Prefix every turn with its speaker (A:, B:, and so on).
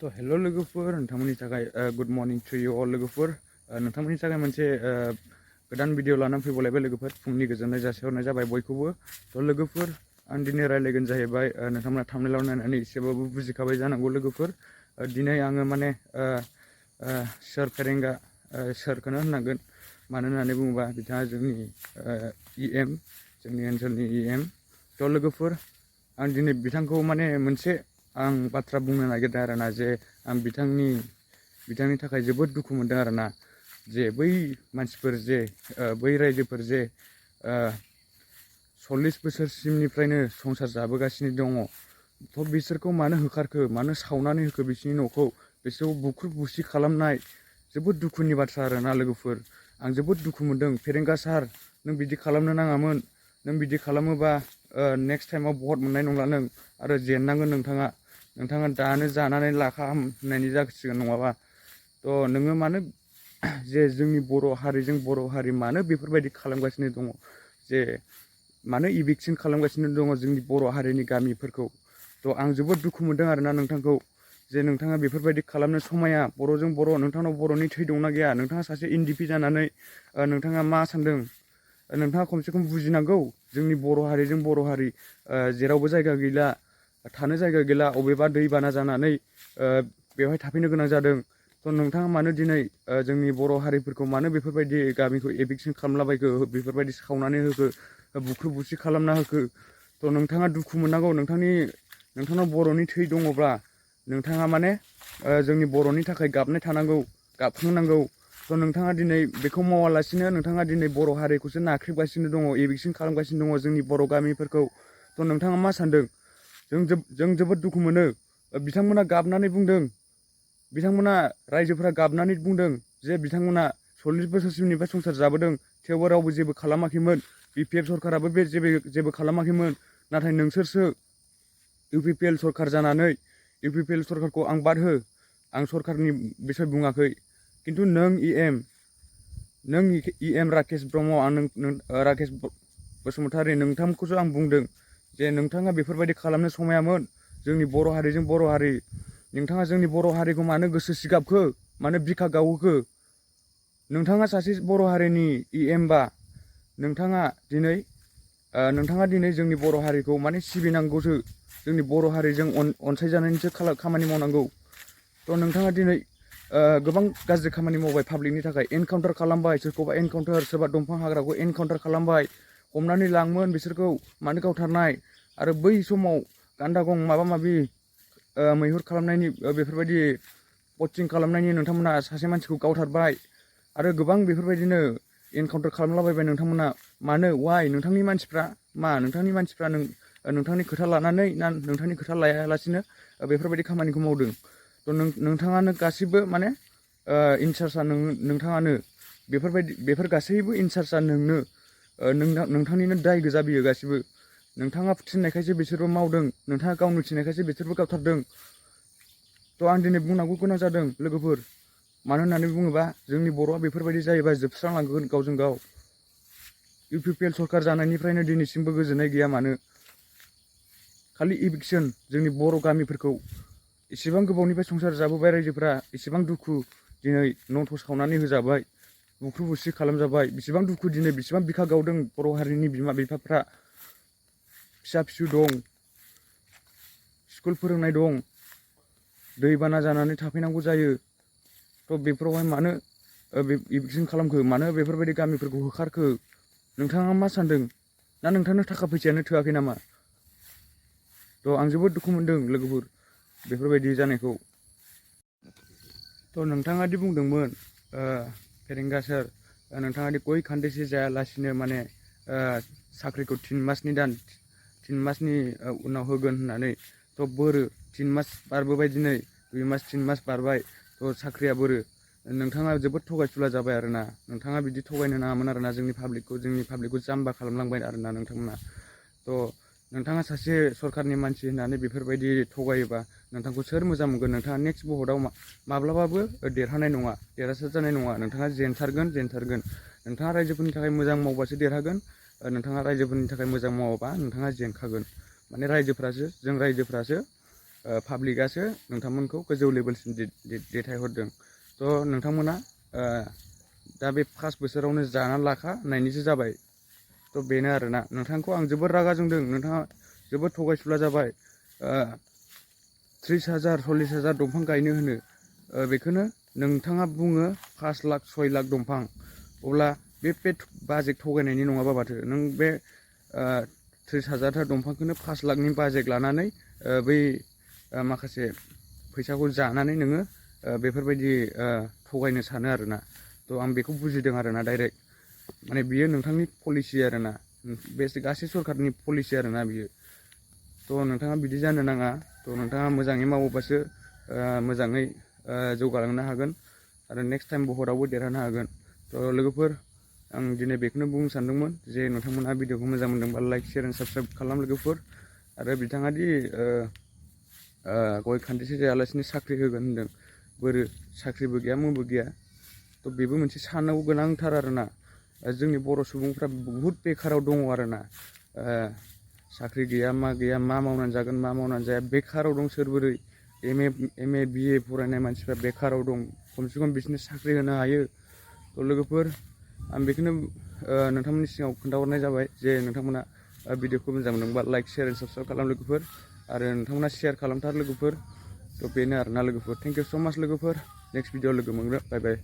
A: तो हेलो लोगोफोर नोंथांमोननि थाखाय गुड मर्निं टू यू अल लोगोफोर नोंथांमोननि थाखाय मोनसे गोदान भिडिअ लानानै फैबावलायबाय लोगोफोर फुंनि गोजोननाय जासिहरनाय जाबाय बयखौबो तो लोगोफोर आं दिनै रायलायगोन जाहैबाय नोंथांमोना थाम्बनेइलाव नायनानै एसेबाबो बुजिखाबाय जानांगौ लोगोफोर दिनै आङो माने सोर फेरेंगा सोरखौनो होननांगोन मानो होननानै बुङोबा बिथाङा जोंनि EM जोंनि ओनसोलनि EM तो लोगोफोर आं दिनै बिथांखौ माने मोनसे आं बाथ्रा बुंनो नागिरदों आरोना जे आं बिथांनि थाखाय जोबोद दुखु मोनदों आरोना जे बै मानसिफोर जे बै रायजोफोर जे 40 बोसोरसिमनिफ्रायनो संसार जाबोगासिनो दङ तो बिसोरखौ मानो होखारखो मानो सावनानै होखो बिसोरनि न'खौ बिसोरखौ बुख्रुब-बुसि खालामनाय जोबोद दुखुनि बाथ्रा आरोना लोगोफोर आं जोबोद दुखु मोनदों फेरेंगा सार नों बिदि खालामनो नाङामोन नों बिदि खालामोबा नेक्स्ट टाइमाव भट मोननाय नंला नों आरो जेननांगोन नोंथाङा दानो जानानै लाखा होननायनि जासिगोन नङाबा तो नोङो मानो जे जोंनि बर' हारि मानो बेफोरबायदि खालामगासिनो दङ जे मानो इभिक्सन खालामगासिनो दङ जोंनि बर' हारिनि गामिफोरखौ तो आं जोबोद दुखु मोनदों आरोना नोंथांखौ जे नोंथाङा बेफोरबायदि खालामनो समाया बर'जों बर' नोंथांनाव बर'नि थै दंना गैया नोंथाङा सासे NDP जानानै नोंथाङा मा सानदों नोंथाङा खमसे खम बुजिनांगौ जोंनि बर' हारिजों बर' हारि जेरावबो जायगा गैला थानो जायगा गैला अबेबा दैबाना जानानै बेवहाय थाफैनो गोनां जादों तो नोंथाङा मानो दिनै जोंनि बर' हारिफोरखौ मानो बेफोरबायदि गामिखौ एभिक्सन खालामलाबायखो बेफोरबायदि सावनानै होखो बुख्रुब-बुसि खालामना होखो तो नोंथाङा दुखु मोननांगौ नोंथांनाव बर'नि थै दङब्ला नोंथाङा माने जोंनि बर'नि थाखाय गाबनाय थानांगौ गाबखांनांगौ तो नोंथाङा दिनै बेखौ मावालासिनो नोंथाङा दिनै बर' हारिखौसो नाख्रेबगासिनो दङ एभिक्सन खालामगासिनो दङ जोंनि बर' गामिफोरखौ तो नोंथाङा मा सानदों जों जोबोद दुखु मोनो बिथांमोना गाबनानै बुंदों बिथांमोना रायजोफोरा गाबनानै बुंदों जे बिथांमोना 40 बोसोरसिमनिफ्राय संसार जाबोदों थेवबो रावबो जेबो खालामाखैमोन BPF सरकाराबो बे जेबो खालामाखैमोन नाथाय नोंसोरसो UPPL सरकार जानानै UPPL सरकारखौ आं बाद हो आं सरकारनि बिसय बुङाखै खिन्थु नों EM राकेश ब्रह्म राकेश बसुमतारी नोंथांखौसो आं बुंदों जे नोंथाङा बेफोरबायदि खालामनो समायामोन जोंनि बर' हारिजों बर' हारि नोंथाङा जोंनि बर' हारिखौ मानो गोसो सिगाबखो मानो बिखा गावहोखो नोंथाङा सासे बर' हारिनि EM बा नोंथाङा दिनै जोंनि बर' हारिखौ माने सिबिनांगौसो जोंनि बर' हारिजों अनसायजानायनिसो खामानि मावनांगौ तो नोंथाङा दिनै गोबां गाज्रि खामानि मावबाय पाब्लिकनि थाखाय एनकाउन्टार खालामबाय सोरखौबा एनकाउन्टार सोरबा दंफां हाग्राखौ एनकाउन्टार खालामबाय हमनानै लाङोमोन बिसोरखौ मानो गावथारनाय आरो बै समाव गान्दा गं माबा माबि मैहुर खालामनायनि बेफोरबायदि पस्टिं खालामनायनि नोंथांमोना सासे मानसिखौ गावथारबाय आरो गोबां बेफोरबायदिनो एनकाउन्टार खालामलाबायबाय नोंथांमोना मानो वाइ नोंथांनि मानसिफ्रा नोंथांनि खोथा लानानै ना नोंथांनि खोथा लायालासिनो बेफोरबायदि खामानिखौ मावदों तो नोंथाङानो गासिबो माने इनचार्जआ नोंथाङानो बेफोर गासैबो इनचार्जआ नोंथांनिनो दाय गोजा बियो गासिबो नोंथाङा थिननायखायसो बिसोरबो मावदों नोंथाङा गावनो थिननायखायसो बिसोरबो गावथारदों तो आं दिनै बुंनांगौ गोनां जादों लोगोफोर मानो होननानै बुङोबा जोंनि बर'आ बेफोरबायदि जायोबा जोबस्रांलांगोन गावजों गाव UPPL सरकार जानायनिफ्रायनो दिनैसिमबो गोजोननाय गैया मानो खालि इभिक्सन जोंनि बर' गामिफोरखौ इसेबां गोबावनिफ्राय संसार जाबोबाय रायजोफ्रा इसेबां दुखु दिनै न' सावनानै होजाबाय बुख्रुब-बुसि खालामजाबाय बिसिबां दुखु दिनै बिसिबां बिखा गावदों बर' हारिनि बिमा बिफाफ्रा फिसा-फिसौ दं स्कुल फोरोंनाय दं दैबाना जानानै थाफैनांगौ जायो तो बेफोरावहाय मानो इभिक्सन खालामखो मानो बेफोरबायदि गामिफोरखौ होखारखो नोंथाङा मा सानदों ना नोंथांनो थाखा फैसायानो थोआखै नामा तो आं जोबोद दुखु मोनदों लोगोफोर बेफोरबायदि जानायखौ तो नोंथाङा दि बुंदोंमोन फेरेंगा सार नोंथाङा दि गय खान्दैसे जायालासिनो माने साख्रिखौ 3 मासनि उनाव होगोन होननानै तो बोरो 3 मास बारबोबाय दिनै 2 मास 3 मास बारबाय तो साख्रिया बोरो नोंथाङा जोबोद थगायसुला जाबाय आरोना नोंथाङा बिदि थगायनो नाङामोन आरोना जोंनि पाब्लिकखौ जाम्बा खालामलांबाय आरोना नोंथांमोना तो नोंथाङा सासे सरकारनि मानसि होननानै बेफोरबायदि थगायोबा नोंथांखौ सोर मोजां मोनगोन नोंथाङा नेक्स्ट भटआव माब्लाबाबो देरहानाय नङा देरहासार जानाय नङा नोंथाङा जेनथारगोन नोंथाङा रायजोफोरनि थाखाय मोजां मावबासो देरहागोन नोंथाङा रायजोफोरनि थाखाय मोजां मावाबा नोंथाङा जेनखागोन माने जों रायजोफ्रासो पाब्लिकआसो नोंथांमोनखौ गोजौ लेभेलसिम दैथायहरदों। थ' नोंथांमोना दा बे 5 बोसोरावनो जानानै लाखानायनिसो जाबाय। थ' बेनो आरोना, नोंथांखौ आं जोबोद रागा जोंदों, नोंथाङा जोबोद थगायसुला जाबाय। 30,000 40,000 दंफां गायनो होनो, बेखौनो नोंथाङा बुङो 5 लाख 6 लाख दंफां। अब्ला बे बाजेट थगायनायनि नङाबा माथो, नों बे 30,000 था दंफांखौनो 5 लाखनि बाजेट लानानै बै माखासे फैसाखौ जानानै नोङो बेफोरबायदि थगायनो सानो आरोना। थ' आं बेखौ बुजिदों आरोना डाइरेक्ट, माने बियो नोंथांनि पलिसि आरोना, बे गासै सरखारनि पलिसि आरोना बियो। थ' नोंथाङा बिदि जानो नाङा। थ' नोंथाङा मोजाङै मावोबासो मोजाङै जौगालांनो हागोन आरो नेक्स्ट टाइम भटआवबो देरहानो हागोन। थ' लोगोफोर, आं दिनै बेखौनो बुंनो सानदोंमोन जे नोंथांमोना भिडिअखौ मोजां मोनदोंबा लाइक शेयार एन्ड साबस्क्राइब खालाम लोगोफोर। आरो बिथाङा दि गय खान्दिसे जायालासिनो साख्रि होगोन होनदों, बोरो साख्रिबो गैया मुंबो गैया। थ' बेबो मोनसे साननांगौ गोनांथार आरोना। जोंनि बर' सुबुंफ्रा बुहुत बेखाराव दङ आरोना। साख्रि गैया मा गैया, मा मावनानै जागोन मा मावनानै जाया, बेखाराव दं। सोर बोरै एम ए BA फरायनाय मानसिफ्रा बेखाराव दं, खमसे खम बिसोरनो साख्रि होनो हायो। थ' लोगोफोर, आं बेखौनो नोंथांमोननि सिगाङाव खोन्थाहरनाय जाबाय जे नोंथांमोना भिडिअखौ मोजां मोनदोंबा लाइक शेयार एन्ड साबस्क्राइब खालाम लोगोफोर, आरो नोंथांमोना शेयार खालामथार लोगोफोर। थ' बेनो आरोना लोगोफोर, थेंक इउ स' माच लोगोफोर, नेक्स्ट भिडिअ लोगो मोनगोन, बाय बाय।